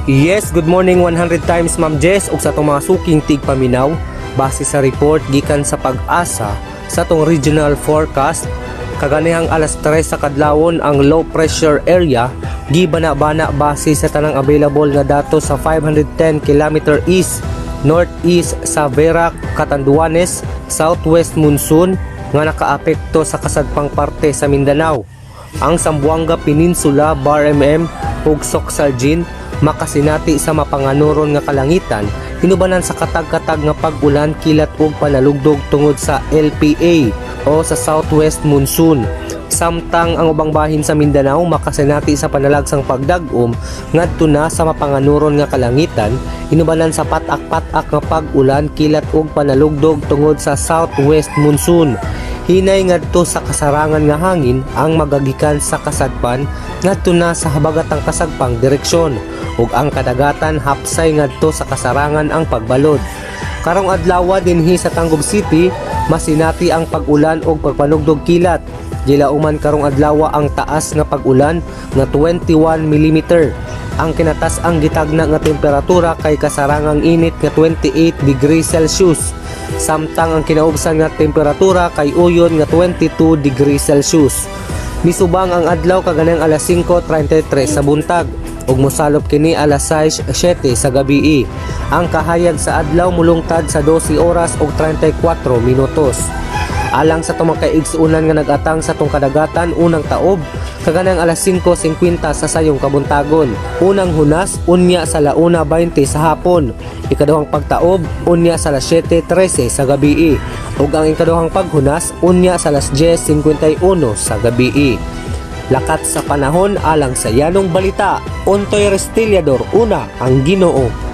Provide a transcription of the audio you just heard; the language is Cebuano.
Yes, good morning 100 times, Ma'am Jess, ug sa atong mga suking tigpaminaw. Base sa report gikan sa PAGASA sa atong regional forecast kaganihang alas 3 sa kadlawon, ang low pressure area gibana-bana base sa tanang available nga datos sa 510 km east northeast sa Virac, Catanduanes. Southwest monsoon nga nakaapekto sa kasadpang parte sa Mindanao. Ang Zamboanga Peninsula, BARMM ug Soccsksargen makasinati sa mapanganuron nga kalangitan hinubanan sa katag-katag nga pag-ulan, kilat ug panalugdog tungod sa LPA o sa southwest monsoon. Samtang ang ubang bahin sa Mindanao makasinati sa panalagsang pagdag-om ngadto na sa mapanganuron nga kalangitan hinubanan sa pat-ak-pat-ak nga pag-ulan, kilat ug panalugdog tungod sa southwest monsoon. Hinay ngadto sa kasarangan nga hangin ang magagikan sa kasadpan ngadto na sa habagatang kasagpang direksyon ug ang kadagatan hapsay ngadto sa kasarangan ang pagbalod. Karong adlaw dinhi sa Tangub City masinati ang pag-ulan ug pagpanugdog kilat. Gilauman karong adlaw ang taas nga pag-ulan nga 21 mm. Ang kinatas-ang gitagna nga temperatura kay kasarangang init nga 28 degrees Celsius. Samtang ang kinaubsan nga temperatura kay uyon nga 22 degrees Celsius. Misubang ang adlaw kaganang alas 5:33 sa buntag ug mosalop kini alas 6:07 sa gabii. Ang kahayag sa adlaw mulungtad sa 12 oras ug 34 minutos. Alang sa atong mga kaigsuonan nga nag-atang sa atong kadagatan, unang taob kaganang alas 5:50 sa sayong kabuntagon. Unang hunas unya sa 1:20 sa hapon. Ikaduhang pagtaob unya sa alas 7:13 sa gabii. Ug ang ikaduhang paghunas unya sa alas 10:51 sa gabii. Lakat sa panahon alang sa Yanong Balita, Ontoy Restillador, una ang Ginoo.